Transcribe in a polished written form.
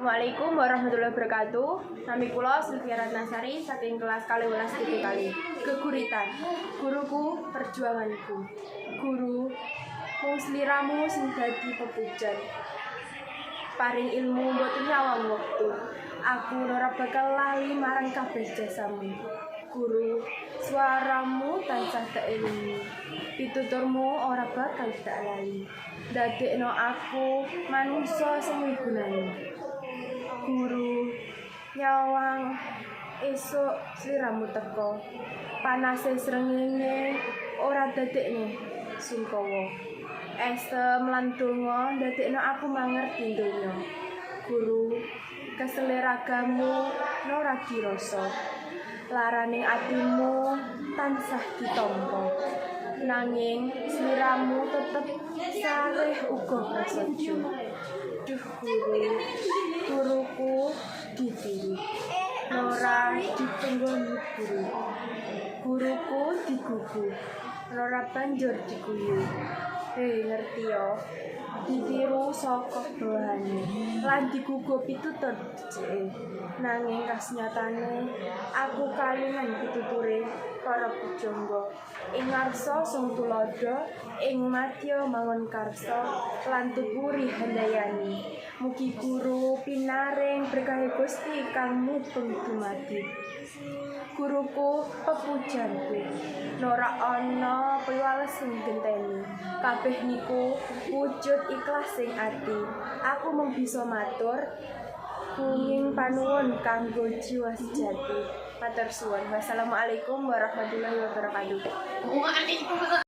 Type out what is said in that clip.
Assalamualaikum warahmatullahi wabarakatuh. Nami kula Sylvia Ratnasari saking kelas 12 titik kali. Geguritan. Guruku, perjuanganku. Guru, mung sliramu sing dadi pepujan. Paring ilmu mboten nyawang wektu. Aku ora bakal lali marang kabeh jasamu. Guru, suaramu tansah tak elingi. Pituturmu ora bakal tak lali. Dadekno aku manungsa sing migunani. Guru, nyawang esuk sliramu teko. Panase srengenge ora dadekne sungkawa. Esem lan donga ndadekno aku mangerti donya. Guru, kesele ragamu ora dirasa. Laraning atimu tansah ditampa. Nanging sliramu tetep saleh uga prasaja. Duh guru, guruku ditiru. Ora ditunggoni guru. Guruku digugu. Ora banjur diguyu. Hei, ngerti yo. Ditiru saka bawahane lan digugu pitutur becike. Nanging kasnyatane aku kalingan pituture para pujangga. Ing ngarsa sung tuladha, ing madya mangun karsa lan tut wuri handayani. Mugi guru pinaring berkahe Gusti kang mubeng dumadi. Guruku pepujanku. Ora ana piwales sing genteni. Kabeh niku wujud ikhlas sing ati. Aku mung bisa matur gunging panuwun kanggo jiwa sejati. Matur suwun. Wassalamualaikum warahmatullahi wabarakatuh. Waalaikumsalam.